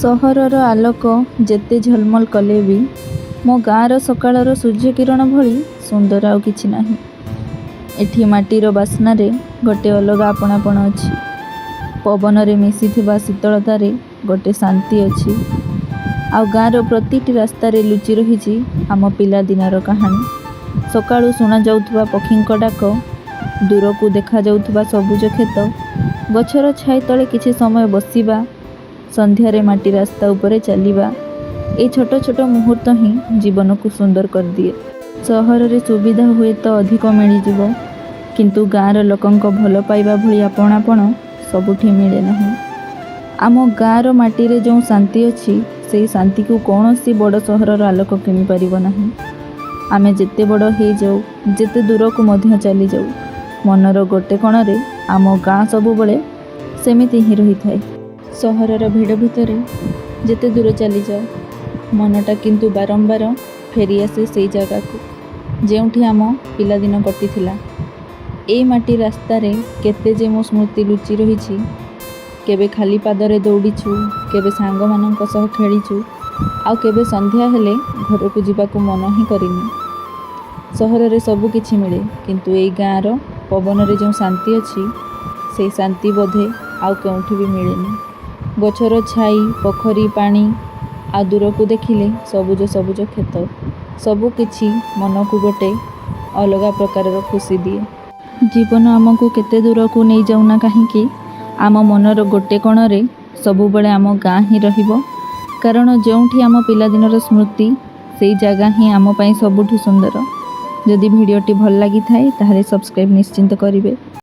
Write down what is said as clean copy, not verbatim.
ସହରର ଆଲୋକ ଯେତେ ଝଲମଲ କଲେ ବି ମୋ ଗାଁର ସକାଳର ସୂର୍ଯ୍ୟକିରଣ ଭଳି ସୁନ୍ଦର ଆଉ କିଛି ନାହିଁ। ଏଠି ମାଟିର ବାସ୍ନାରେ ଗୋଟେ ଅଲଗା ଆପଣାପଣ ଅଛି। ପବନରେ ମିଶିଥିବା ଶୀତଳତାରେ ଗୋଟେ ଶାନ୍ତି ଅଛି। ଆଉ ଗାଁର ପ୍ରତିଟି ରାସ୍ତାରେ ଲୁଚି ରହିଛି ଆମ ପିଲାଦିନର କାହାଣୀ। ସକାଳୁ ଶୁଣାଯାଉଥିବା ପକ୍ଷୀଙ୍କ ଡାକ, ଦୂରକୁ ଦେଖାଯାଉଥିବା ସବୁଜ କ୍ଷେତ, ଗଛର ଛାଇ ତଳେ କିଛି ସମୟ ବସିବା, ସନ୍ଧ୍ୟାରେ ମାଟି ରାସ୍ତା ଉପରେ ଚାଲିବା, ଏଇ ଛୋଟ ଛୋଟ ମୁହୂର୍ତ୍ତ ହିଁ ଜୀବନକୁ ସୁନ୍ଦର କରିଦିଏ। ସହରରେ ସୁବିଧା ହୁଏତ ଅଧିକ ମିଳିଯିବ, କିନ୍ତୁ ଗାଁର ଲୋକଙ୍କ ଭଲ ପାଇବା ଭଳି ଆପଣାପଣ ସବୁଠି ମିଳେ ନାହିଁ। ଆମ ଗାଁର ମାଟିରେ ଯେଉଁ ଶାନ୍ତି ଅଛି, ସେଇ ଶାନ୍ତିକୁ କୌଣସି ବଡ଼ ସହରର ଆଲୋକ କିଣିପାରିବ ନାହିଁ। ଆମେ ଯେତେ ବଡ଼ ହେଇଯାଉ, ଯେତେ ଦୂରକୁ ମଧ୍ୟ ଚାଲିଯାଉ, ମନର ଗୋଟେ କୋଣରେ ଆମ ଗାଁ ସବୁବେଳେ ସେମିତି ହିଁ ରହିଥାଏ। ସହରର ଭିଡ଼ ଭିତରେ ଯେତେ ଦୂର ଚାଲିଯାଅ, ମନଟା କିନ୍ତୁ ବାରମ୍ବାର ଫେରିଆସେ ସେଇ ଜାଗାକୁ, ଯେଉଁଠି ଆମ ପିଲାଦିନ କଟିଥିଲା। ଏଇ ମାଟି ରାସ୍ତାରେ କେତେ ଯେ ମୋ ସ୍ମୃତି ଲୁଚି ରହିଛି। କେବେ ଖାଲି ପାଦରେ ଦୌଡ଼ିଛୁ, କେବେ ସାଙ୍ଗମାନଙ୍କ ସହ ଖେଳିଛୁ, ଆଉ କେବେ ସନ୍ଧ୍ୟା ହେଲେ ଘରକୁ ଯିବାକୁ ମନ ହିଁ କରିନି। ସହରରେ ସବୁ କିଛି ମିଳେ, କିନ୍ତୁ ଏଇ ଗାଁର ପବନରେ ଯେଉଁ ଶାନ୍ତି ଅଛି, ସେଇ ଶାନ୍ତି ବୋଧେ ଆଉ କେଉଁଠି ବି ମିଳେନି। ଗଛର ଛାଇ, ପୋଖରୀ ପାଣି, ଆଉ ଦୂରକୁ ଦେଖିଲେ ସବୁଜ ସବୁଜ କ୍ଷେତ, ସବୁକିଛି ମନକୁ ଗୋଟେ ଅଲଗା ପ୍ରକାରର ଖୁସି ଦିଏ। ଜୀବନ ଆମକୁ କେତେ ଦୂରକୁ ନେଇଯାଉନା କାହିଁକି, ଆମ ମନର ଗୋଟେ କୋଣରେ ସବୁବେଳେ ଆମ ଗାଁ ହିଁ ରହିବ। କାରଣ ଯେଉଁଠି ଆମ ପିଲାଦିନର ସ୍ମୃତି, ସେଇ ଜାଗା ହିଁ ଆମ ପାଇଁ ସବୁଠୁ ସୁନ୍ଦର। ଯଦି ଭିଡ଼ିଓଟି ଭଲ ଲାଗିଥାଏ, ତାହେଲେ ସବସ୍କ୍ରାଇବ୍ ନିଶ୍ଚିତ କରିବେ।